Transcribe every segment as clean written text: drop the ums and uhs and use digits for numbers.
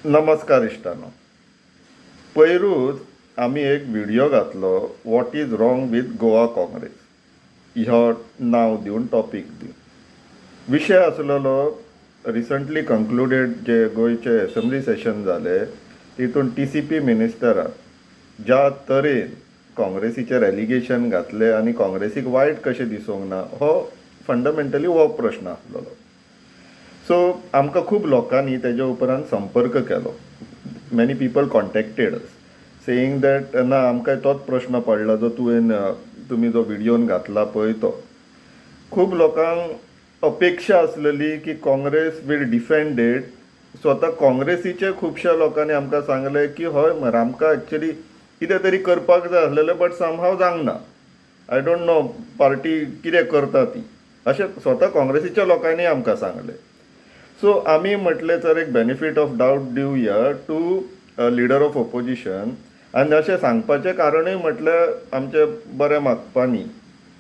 नमस्कार इश्टानो. पयरूच आमी एक व्हिडियो घातलो, what is wrong with Goa Congress ह्यो नांव दिवन, टॉपीक दिवन. विशय आसलेलो रिसंटली कंक्लुडेड जे गोंयचे एसेंब्ली सेशन जाले तितून टीसीपी मिनिस्टरान ज्या तरेन काँग्रेसीचेर एलिगेशन घातले आनी काँग्रेसीक वायट कशें दिसूंक ना, हो फंडामेंटली हो प्रश्न आसलेलो. सो आमकां खूब लोकांनी तेज्या उपरांत संपर्क केलो. Many people contacted us saying that ना, आमकां तोच प्रश्न पडला जो तुवें तुमी जो व्हिडियोन घातला पळय तो. खूब लोकांक अपेक्षा आसलेली की काँग्रेस will defend it. स्वता काँग्रेसीचे खुबश्या लोकांनी आमकां सांगलें की हय मरे, आमकां एक्चुली कितें तरी करपाक जाय आसलेलें, बट समहाव जावंक ना. I don't know party कितें करता ती, अशें स्वता काँग्रेसीच्या लोकांनी आमकां सांगलें. सो आमी म्हटलें, तर एक बेनिफीट ऑफ डावट दिवया टू लिडर ऑफ ओपोजिशन. आनी अशें सांगपाचें कारणूय म्हटल्यार आमच्या बऱ्या मागपांनी,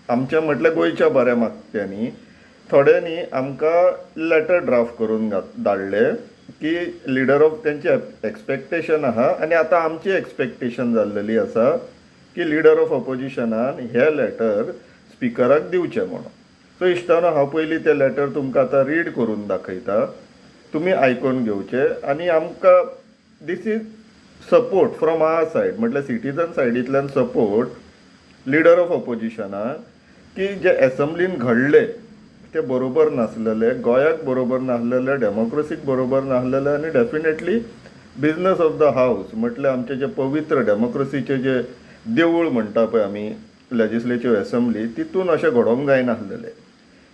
आमच्या म्हटल्यार गोंयच्या बऱ्या मागप्यांनी थोड्यांनी आमकां लेटर ड्राफ्ट करून धाडले की लिडर ऑफ तेंचे एक्सपेक्टेशन आहा आनी आतां आमची एक्सपेक्टेशन जाल्लेली आसा की लिडर ऑफ ऑपोजिशनान हें लेटर स्पिकराक दिवचें म्हणून. सो इश्टानो, हांव पयलीं तें लेटर तुमकां आतां रीड करून दाखयता, तुमी आयकून घेवचें. आनी आमकां this is support from our side, म्हटल्यार सिटीजन सायडींतल्यान सपोर्ट लिडर ऑफ ऑपोजिशनाक की जे एसेंब्लीन घडलें तें बरोबर नासलेलें, गोंयाक बरोबर नासलेलें, डेमोक्रेसीक बरोबर नासलेलें आनी definitely business of the house, म्हटल्यार आमचें जें पवित्र डेमोक्रेसीचें जें देवूळ म्हणटा पळय आमी, लेजिस्लेटीव एसेंब्ली, तितून अशें घडोवंक जायनासलेलें.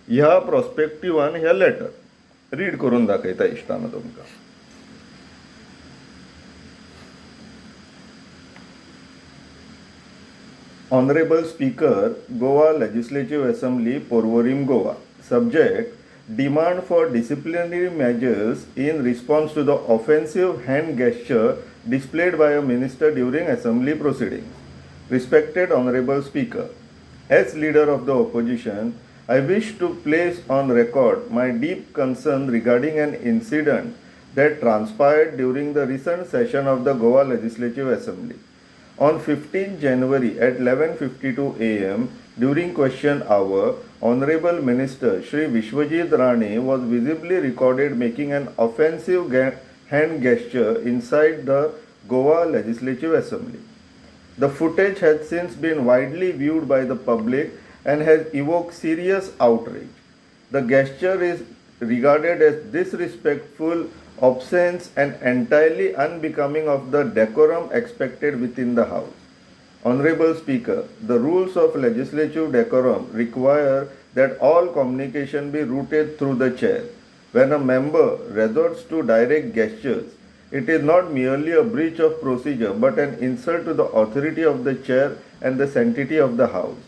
ह्या प्रोस्पेक्टिवान हें लेटर रीड करून दाखयता इश्टानो तुमकां. Honorable Speaker, Goa Legislative Assembly, Porvorim, Goa. Subject: Demand for disciplinary measures in response to the offensive hand gesture displayed by a minister during assembly proceedings. Respected Honorable Speaker, as leader of the opposition, I wish to place on record my deep concern regarding an incident that transpired during the recent session of the Goa Legislative Assembly. On 15 January at 11:52 a.m. during question hour, Honorable Minister Shri Vishwajit Rane was visibly recorded making an offensive hand gesture inside the Goa Legislative Assembly. The footage has since been widely viewed by the public and has evoked serious outrage. The gesture is regarded as disrespectful, obscene, and entirely unbecoming of the decorum expected within the House. Honorable Speaker, the rules of legislative decorum require that all communication be routed through the chair. When a member resorts to direct gestures, it is not merely a breach of procedure but an insult to the authority of the chair and the sanctity of the House.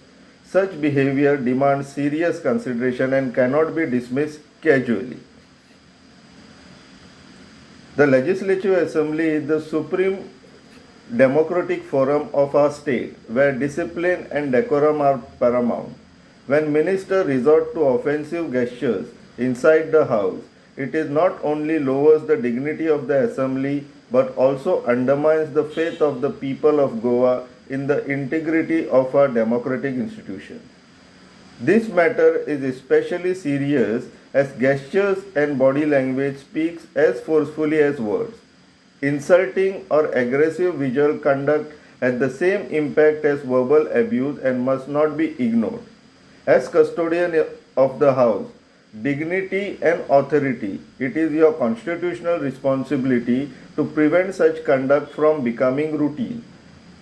Such behavior demands serious consideration and cannot be dismissed casually. The Legislative Assembly is the supreme democratic forum of our state where discipline and decorum are paramount. When ministers resort to offensive gestures inside the House, it is not only lowers the dignity of the assembly but also undermines the faith of the people of Goa in the integrity of our democratic institution. This matter is especially serious as gestures and body language speaks as forcefully as words. Insulting or aggressive visual conduct has the same impact as verbal abuse and must not be ignored. As custodian of the House, dignity and authority, it is your constitutional responsibility to prevent such conduct from becoming routine.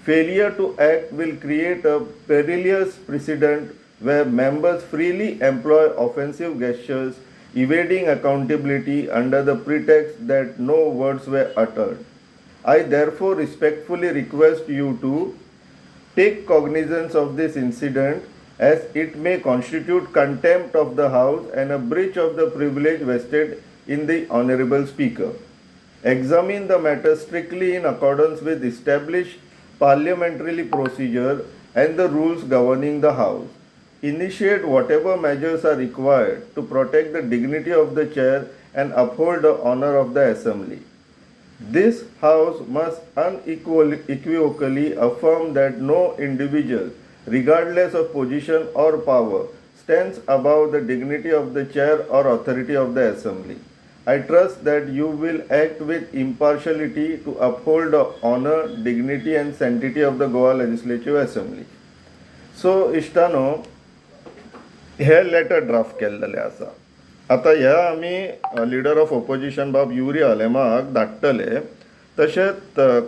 Failure to act will create a perilous precedent where members freely employ offensive gestures, evading accountability under the pretext that no words were uttered. I therefore respectfully request you to take cognizance of this incident, as it may constitute contempt of the House and a breach of the privilege vested in the Honorable Speaker. Examine the matter strictly in accordance with established parliamentary procedure and the rules governing the House. Initiate whatever measures are required to protect the dignity of the chair and uphold the honor of the Assembly. This House must unequivocally affirm that no individual, regardless of position or power, stands above the dignity of the chair or authority of the assembly. I trust that you will act with impartiality to uphold the honor, dignity, and sanctity of the Goa Legislative Assembly. So इश्टानो, हे letter draft केल्लेले आसा. आतां ह्या आमी leader of opposition बाब युरी आलेमाक धाडटले. तशेंच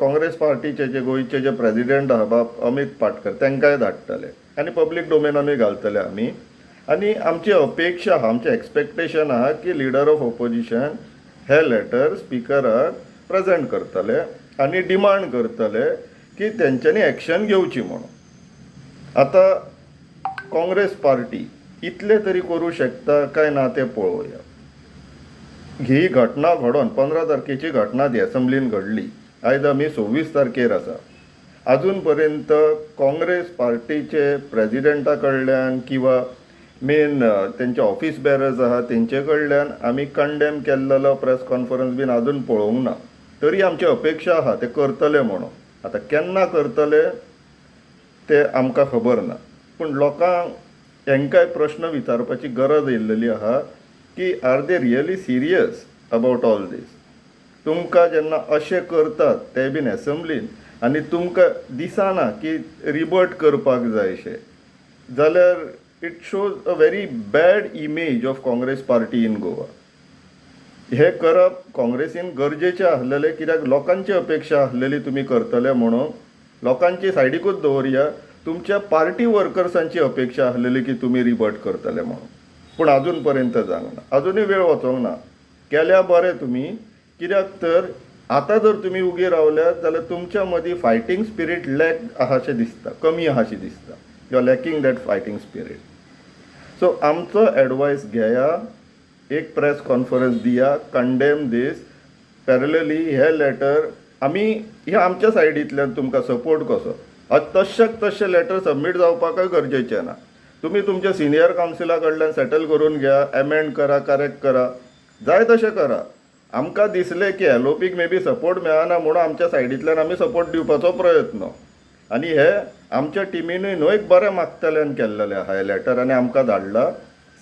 काँग्रेस पार्टीचे जे गोंयचे जे प्रेजिडेंट आहा बाब अमीत पाटकर, तांकांय धाडटले आनी पब्लीक डोमेनानूय घालतले आमी. आनी आमची अपेक्षा आहा, आमचें एक्सपेक्टेशन आहा की लिडर ऑफ ओपोजिशन हे लेटर स्पिकराक प्रेजेंट करतले आनी डिमांड करतले की तेंच्यांनी एक्शन घेवची म्हणून. आतां काँग्रेस पार्टी इतलें तरी करूं शकता काय ना तें पळोवया. ही घटना घडोवन, 15 तारखेची घटना ती एसेंब्लीन घडली. आयज आमी 26 तारखेर आसा. अजून पर्यंत काँग्रेस पार्टीचे प्रेजिडेंटा कडल्यान किंवा मेन तेंचे ऑफीस बेरर्स आहा तेंचे कडल्यान आमी कंडेम केल्लेलो प्रेस कॉन्फरन्स बीन अजून पळोवंक ना. तरी आमची अपेक्षा आहा ते करतले म्हणून. आतां केन्ना करतले ते आमकां खबर ना, पूण लोकांक हेंकांय प्रश्न विचारपाची गरज येयल्लेली आहा की are they really serious about all this? तुमकां जेन्ना अशें करतात ते बीन एसेंब्लीन आनी तुमकां दिसना की रिबट करपाक जाय अशें जाल्यार, it shows a very bad image of Congress party in Goa. हें करप काँग्रेसीन गरजेचें आसलेलें, कित्याक लोकांची अपेक्षा आसलेली तुमी करतले म्हणून. लोकांची सायडीकूच दवरया, तुमच्या पार्टी वर्कर्सांची अपेक्षा आसलेली की तुमी रिबट करतले म्हणून. पूण अजून पर्यंत जावंक ना. अजुनूय वेळ वचोंक ना. केल्या बरें तुमी, कित्याक तर आतां जर तुमी उगी रावल्यात जाल्यार तुमच्या मदीं फायटींग स्पिरीट लॅक आहा शें दिसता, कमी आहा शें दिसता. You are lacking that fighting spirit. So आमचो एडवायस घेया, एक प्रेस कॉन्फरन्स दिया, कंडेम दीस. पॅरलली हे लेटर आमी हे आमच्या सायडींतल्यान तुमकां सपोर्ट कसो. तश्याक तशें लेटर सबमीट जावपाकय गरजेचें ना. तुमी तुमच्या सिनियर कावन्सिला कडल्यान सेटल करून घ्या, एमेंड करा, करेक्ट करा, जाय तशें करा. आमकां दिसलें की एलओपीक मे बी सपोर्ट मेळना म्हणून आमच्या सायडींतल्यान आमी सपोर्ट दिवपाचो प्रयत्न. आनी हे आमच्या टिमीनूय न्हू एक बरें मागतल्यान केल्लेलें आहा हें लेटर आनी आमकां धाडला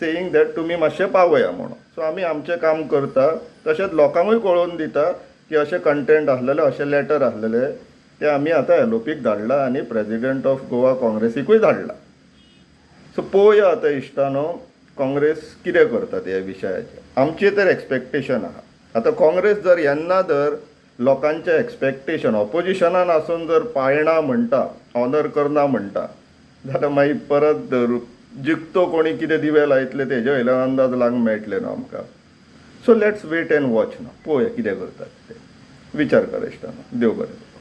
सेईंग that तुमी मातशें पावया म्हणून. सो आमी आमचें काम करता, तशेंच लोकांकूय कळोवन दिता की अशें कंटेंट आसलेलें, अशें लेटर आसलेलें, तें आमी आतां एलओपीक धाडलां आनी प्रेजिडंट ऑफ गोवा काँग्रेसीकूय धाडलां. सो पळोवया आतां इश्टानो, काँग्रेस कितें करता ते ह्या विशयाचेर. आमचें तर एक्सपेक्टेशन आहा. आतां काँग्रेस जर येन्ना जर लोकांचें एक्सपेक्टेशन ऑपोजिशनान आसून जर पाळना म्हणटा, ऑनर करना म्हणटा जाल्यार मागीर परत जिखतो कोणी, कितें दिवे लायतले तेजे वयल्यान अंदाज लावंक मेळटले न्हू आमकां. So let's wait and watch. न्हू, पळोवया कितें करतात ते. विचार कर इश्टानो. देव बरें करूं.